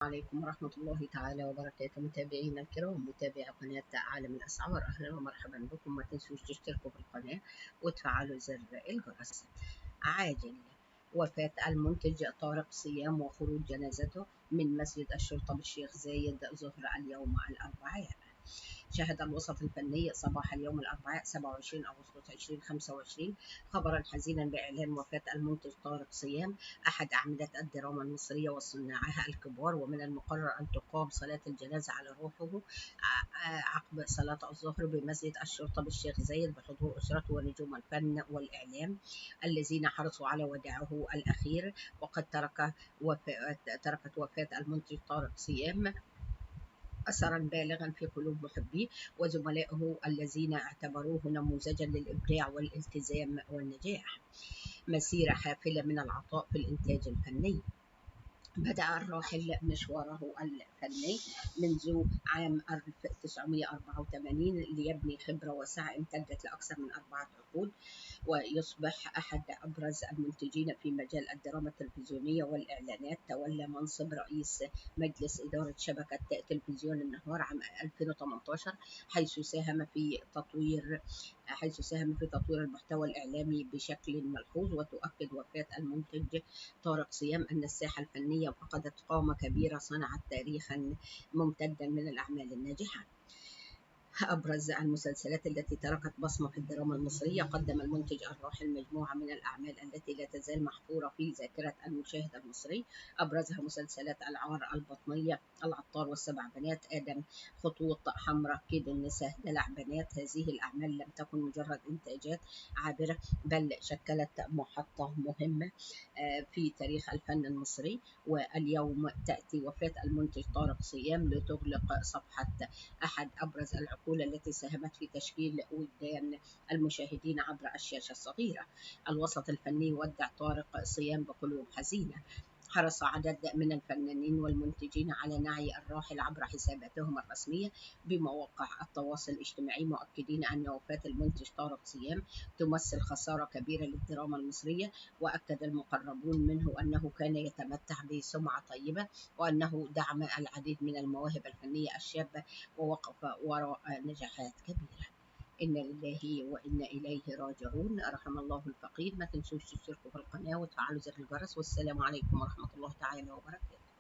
عليكم ورحمة الله تعالى وبركاته. متابعينا الكرام، متابعي قناة عالم الأسعار، أهلا ومرحبا بكم. ما تنسوش تشتركوا في القناة وتفعلوا زر الجرس. عاجل: وفاة المنتج طارق صيام وخروج جنازته من مسجد الشرطة بالشيخ زايد ظهر اليوم الأربعاء. شهد الوسط الفني صباح اليوم الأربعاء 27 أغسطس 2025 خبرا حزينا بإعلان وفاة المنتج طارق صيام، أحد أعمدة الدراما المصرية وصناعها الكبار. ومن المقرر أن تقام صلاة الجنازة على روحه عقب صلاة الظهر بمسجد الشرطة بالشيخ زايد بحضور أسرته ونجوم الفن والإعلام الذين حرصوا على وداعه الأخير. وقد تركت وفاة المنتج طارق صيام أثرا بالغا في قلوب محبيه وزملائه الذين اعتبروه نموذجا للإبداع والالتزام والنجاح. مسيرة حافلة من العطاء في الإنتاج الفني. بدأ الراحل مشواره الفني منذ عام 1984 ليبني خبرة واسعة امتدت لأكثر من 4 عقود، ويصبح أحد أبرز المنتجين في مجال الدراما التلفزيونية والإعلانات. تولى منصب رئيس مجلس إدارة شبكة تلفزيون النهار عام 2018، حيث ساهم في تطوير المحتوى الإعلامي بشكل ملحوظ. وتؤكد وفاة المنتج طارق صيام أن الساحة الفنية فقدت قامة كبيرة صنعت تاريخا ممتدا من الأعمال الناجحة. أبرز المسلسلات التي تركت بصمة في الدراما المصرية. قدم المنتج الراحل مجموعة من الأعمال التي لا تزال محفورة في ذاكرة المشاهد المصري. أبرزها مسلسلات العار، البطنية، العطار والسبع بنات، آدم، خطوط حمراء، كيد النساء، دلع بنات. هذه الأعمال لم تكن مجرد إنتاجات عابرة، بل شكلت محطة مهمة في تاريخ الفن المصري. واليوم تأتي وفاة المنتج طارق صيام لتغلق صفحة أحد أبرز العقول التي ساهمت في تشكيل وجدان المشاهدين عبر الشاشة الصغيرة. الوسط الفني ودع طارق صيام بقلوب حزينة. حرص عدد من الفنانين والمنتجين على نعي الراحل عبر حساباتهم الرسمية بمواقع التواصل الاجتماعي، مؤكدين أن وفاة المنتج طارق صيام تمثل خسارة كبيرة للدراما المصرية. وأكد المقربون منه أنه كان يتمتع بسمعة طيبة، وأنه دعم العديد من المواهب الفنية الشابة ووقف وراء نجاحات كبيرة. إنا لله وإنا إليه راجعون، رحم الله الفقيد. ما تنسوش تشتركوا في القناة وتفعلوا زر الجرس، والسلام عليكم ورحمة الله تعالى وبركاته.